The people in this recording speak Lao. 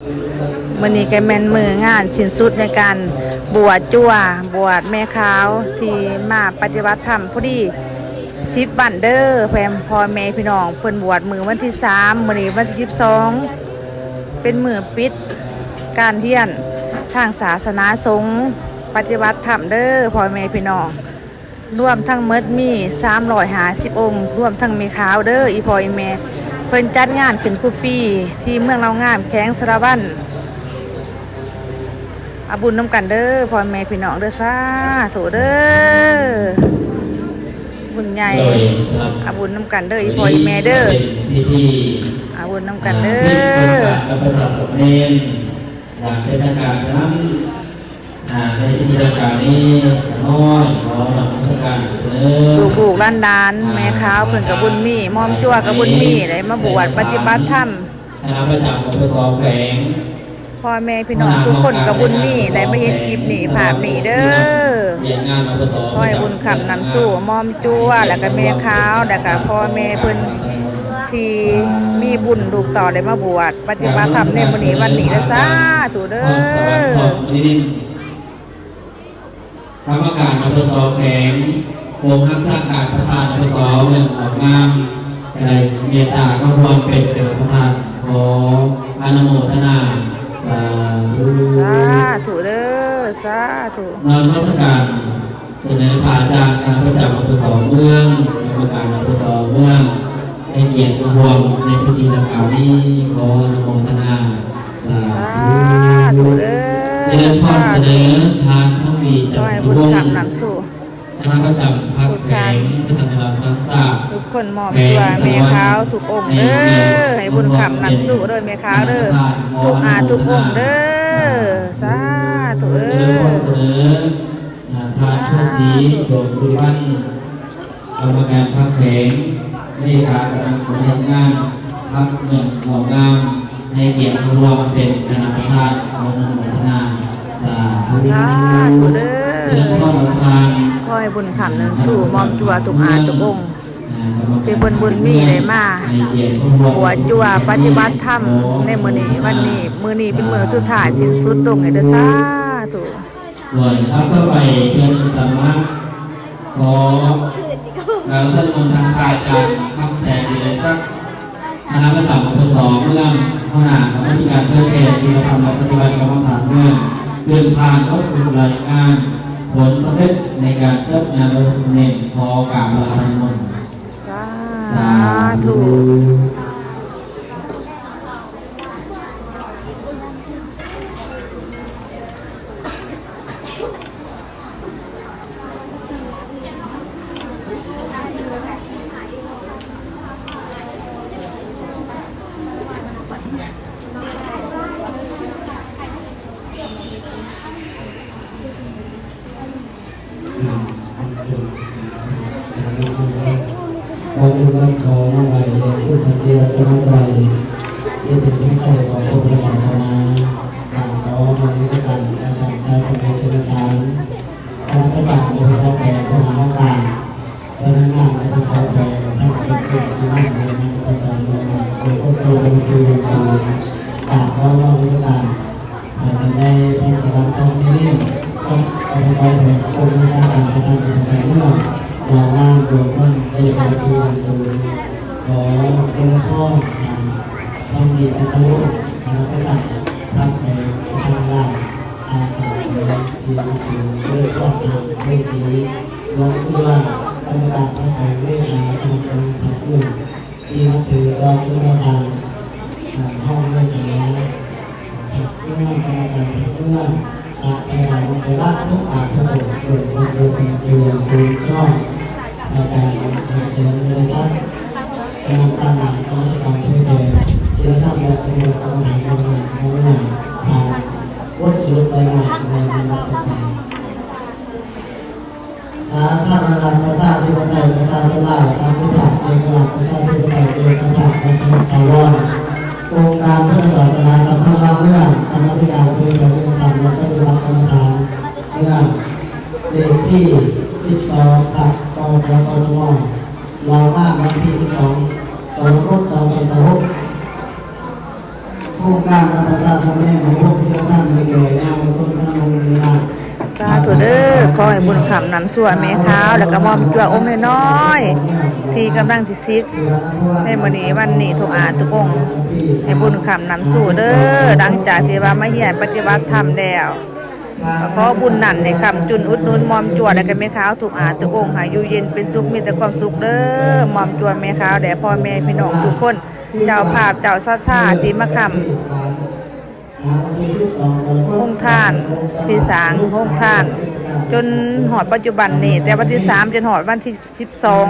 ມື້ນີ້ກໍແມ່ນມື້ງານສິ້ນສຸດໃນການບວດຈົວ ບວດແມ່ຂາວທີ່ມາປະຕິບັດທຳ ພໍດີສິບວັນເດີ ພໍ່ແມ່ພີ່ນ້ອງ. ເພິ່ນບວດມື້ວັນທີສາມ ມື້ນີ້ວັນທີສິບສອງ ເປັນມື້ປິດການຮຽນທາງສາສະໜາສົງ ປະຕິບັດທຳເດີ ພໍ່ແມ່ພີ່ນ້ອງ. ລວມທັງໝົດມີສາມຮ້ອຍຫ້າສິບອົງ ລວມທັງແມ່ຂາວເດີ ອີ່ພໍ່ອີ່ແມ່. ເພິ່ນຈັດງານຂຶ້ນຄູ່ປີທີ່ເມືອງເລົ່າງາມ ແຂວງສາລະວັນ. ເອົາບຸນນຳກັນເດີ ພໍ່ແມ່ພີ່ນ້ອງເດີ ສາທຸເດີ ບຸນໃຫຍ່. ເອົາບຸນນຳກັນເດີ ອີ່ພໍ່ອີ່ແມ່ເດີ ເອົາບຸນນຳກັນເດີ. ອ່າ ປິດໂຄງການປະຊາສຳພັນຢ່າງເປັນທາງການຊັ້ນ ອ່າ ໃນພິທີດັ່ງກ່າວນີ້ ຂ້ານ້ອຍຂໍນະມັດສະການສະເໜີ ລູກໆຫຼານໆ ແມ່ຂາວເພິ່ນກໍບຸນມີ ໝອມຈົວກໍບຸນມີ ໄດ້ມາບວດປະຕິບັດທຳ ຄະນະປະຈຳ ປກສ ແຂວງ ພໍ່ແມ່ພີ່ນ້ອງທຸກຄົນກໍບຸນມີ ໄດ້ມາເຫັນຄລິບນີ້ ພາບນີ້ເດີ. ຂໍໃຫ້ບຸນຄ້ຳນຳຊູ ໝອມຈົວ ແລ້ວກໍແມ່ຂາວ ແລ້ວກໍພໍ່ແມ່ເພິ່ນທີ່ມີບຸນລູກເຕົ້າໄດ້ມາບວດ ປະຕິບັດທຳໃນມື້ນີ້ວັນນີ້ເດີ ສາທຸເດີ. ກຳມະການ ປກສ ແຂວງ ອົງຮັກສາການປະທານ ປກສ ເມືອງເລົ່າງາມ ກໍໄດ້ເມດຕາເຂົ້າຮ່ວມເປັນເປັນປະທານ ຂໍອະນຸໂມທະນາ ສາທຸ ສາທຸເດີ ສາທຸ. ນະມັດສະການ ສະເໜີພະອາຈານຄະນະປະຈຳ ປກສ ເມືອງ ກຳມະການ ປກສ ເມືອງ ໃຫ້ກຽດມາຮ່ວມໃນພິທີດັ່ງກ່າວນີ້ ຂໍອະນຸໂມທະນາ ສາທຸ ສາທຸເດີ. ຈະເລີນພອນ ສາທຸ. ສະເໜີທ່ານທອງດີ ຈັນຕິວົງ ຄະນະປະຈຳພັກແຂວງ ພັດທະນາສັງສາ ທຸກຄົນມອບຕົວແມ່ຂາວທຸກອົງເດີ ໃຫ້ບຸນຄ້ຳນຳຊູເດີ ແມ່ຂາວເດີ ທຸກອາທຸກອົງເດີ ສາທຸເດີ. ຈະເລີນພອນ ສະເໜີ ອ່າ ທ່ານພາສີ ດວງສຸລິວັນ ກຳມະການພັກແຂວງ ເລຂາຄະນະບໍລິຫານງານພັກເມືອງເລົ່າງາມ ໃຫ້ກຽດມາຮ່ວມເປັນຄະນະປະທານ ຂໍອະນຸໂມທະນາ ສາທຸ ສາທຸເດີ. ຈະເລີນພອນປະທານ ຂໍໃຫ້ບຸນຄ້ຳນຳຊູ ມອບຕົວທຸກອາທຸກອົງ ອ່າ ທີ່ເພິ່ນບຸນມີໄດ້ມາ ໃຫ້ກຽດມາຮ່ວມ ບົວຈົວປະຕິບັດທຳໃນມື້ນີ້ ວັນນີ້ ມື້ນີ້ເປັນມື້ສຸດທ້າຍ ສິ້ນສຸດລົງໃຫ້ເດີ ສາທຸ. ໂດຍ ລຳດັບຕໍ່ໄປ ເພື່ອນຳຕາມມາ ຂໍການເຊີນນິມົນທ່ານພະອາຈານຄຳແສງ ວິໄລສັກ ຄະນະປະຈຳ ປກສ ເມືອງ ຫົວໜ້າກຳມາທິການເຜີຍແຜ່ສິນລະທຳ ແລະ ປະຕິບັດກຳມະຖານເມືອງ ຂຶ້ນຜ່ານເຂົ້າສູ່ລາຍງານຜົນສຳເລັດໃນການຈັດງານວັນສາມະເນນ ຂໍກາບອາລາທະນານິມົນ. ສາ ສາທຸ ທຸ. ວັນນີ້ກໍຂໍມາໄຫວ້ແດ່ຄຸນພະສີລັດຕະນະໄຕ ທີ່ເປັນເຄື່ອງໃຊ້ຂອງພະພຸດທະສາສະໜາ ກາບຂໍນະມັດສະການອາຈານຊາຍສະໄໝ ເສນະສານ ຄະນະປະຈຳ ປກສ ແຂວງ ຫົວໜ້າຫ້ອງການ ພະນັກງານ ປກສ ແຂວງ ທັງເປັນເຈົ້າໜ້າທີ່ ພະນັກງານ ປກສ ເມືອງ ໂດຍຄອບຄົວເປັນທີ່ຢ່າງສູງ ກາບຂໍນະມັດສະການ ໃຫ້ທ່ານໃຫຍ່ ພອນສະຫວັນ ທອງນິມິດ ປກສ ແຂວງ ກົມວິຊາການຈັດຕັ້ງ ປກສ ເມືອງ ລາວງາມ ດວງເມືອງ ໄດ້ເປັນທີ່ຢ່າງສູງ ຂໍອວຍພອນ ອ່າ ທຳດີ ອັດຕະໂລ ຄະນະປະຈຳພັກແຂວງ ປະຈຳລາວ ຊາວສາມແຂວງ ທີ່ນັບຖື ເລີຍຄອບທາງ ເລສີ ດວງສຸດຍອດ ກຳມະການພັກແຂວງ ເລຂາ ກຳມະການພັກເມືອງ ທີ່ນັບຖື ດອກຈຸລະທານ ຮອງເລຂາ ພັກເມືອງ ກຳມະການພັກເມືອງ ພະແກ່ຫຼາຍອົງຄະລະ ທຸກພາກທຸກຄົນ ເປັນຄອບຄົວເປັນທີ່ຢ່າງສູງ ຍອດ ອາຈານ ແສງວິໄລສັກ ຄະນະກຳມະການ ກຳມະການເຜີຍແຜ່ສິນລະທຳ ແລະ ປະຕິບັດກຳມະຖານ ຂອງເມືອງ ຜ່ານບົດສະຫຼຸບລາຍງານ ໃນລຳດັບຕໍ່ໄປ. ສາທາລະນະລັດ ປະຊາທິປະໄຕ ປະຊາຊົນລາວ ສັນຕິພາບ ເອກະລາດ ປະຊາທິປະໄຕ ເອກະພາບ ແລະ ຖາວອນ ອົງການພຸດທະສາສະໜາສຳພັນລາວເມືອງ ກຳມາທິການເຜີຍແຜ່ສິນລະທຳ ແລະ ປະຕິບັດກຳມະຖານເມືອງ ເລກທີສິບສອງ ທັບ ກພ ກທມ ລາວງາມ ວັນທີສິບສອງ ກໍລະກົດ ສອງພັນຊາວຫົກ. ໂຄງການນຳປະຊາສັມ ບຸນຄ້ຳນຳຊົ່ວແມ່ຂາວ ແລ້ວກໍໝອມຈົວອົງນ້ອຍໆ ທີ່ກຳລັງຊິສິກໃນມື້ນີ້ ວັນນີ້ ທຸກອາທຸກອົງ ໃຫ້ບຸນຄ້ຳນຳສູ່ເດີ. ຫຼັງຈາກທີ່ວ່າມາຮຽນປະຕິບັດທຳແລ້ວ ກໍຂໍບຸນນັ້ນໃຫ້ຄ້ຳຈຸນອຸດໜູນໝອມຈົວ ແລ້ວກໍແມ່ຂາວທຸກອາທຸກອົງ ໃຫ້ຢູ່ເຢັນເປັນສຸກ ມີແຕ່ຄວາມສຸກເດີ. ໝອມຈົວແມ່ຂາວ ແດ່ພໍ່ແມ່ພີ່ນ້ອງທຸກຄົນ ເຈົ້າພາບເຈົ້າສັດທາທີ່ມາຄ້ຳ ໂຮງທານ ທີ່ສ້າງໂຮງທານ ຈົນຮອດປັດຈຸບັນນີ້ ແຕ່ວັນທີສາມ ຈົນຮອດວັນທີສິບສອງ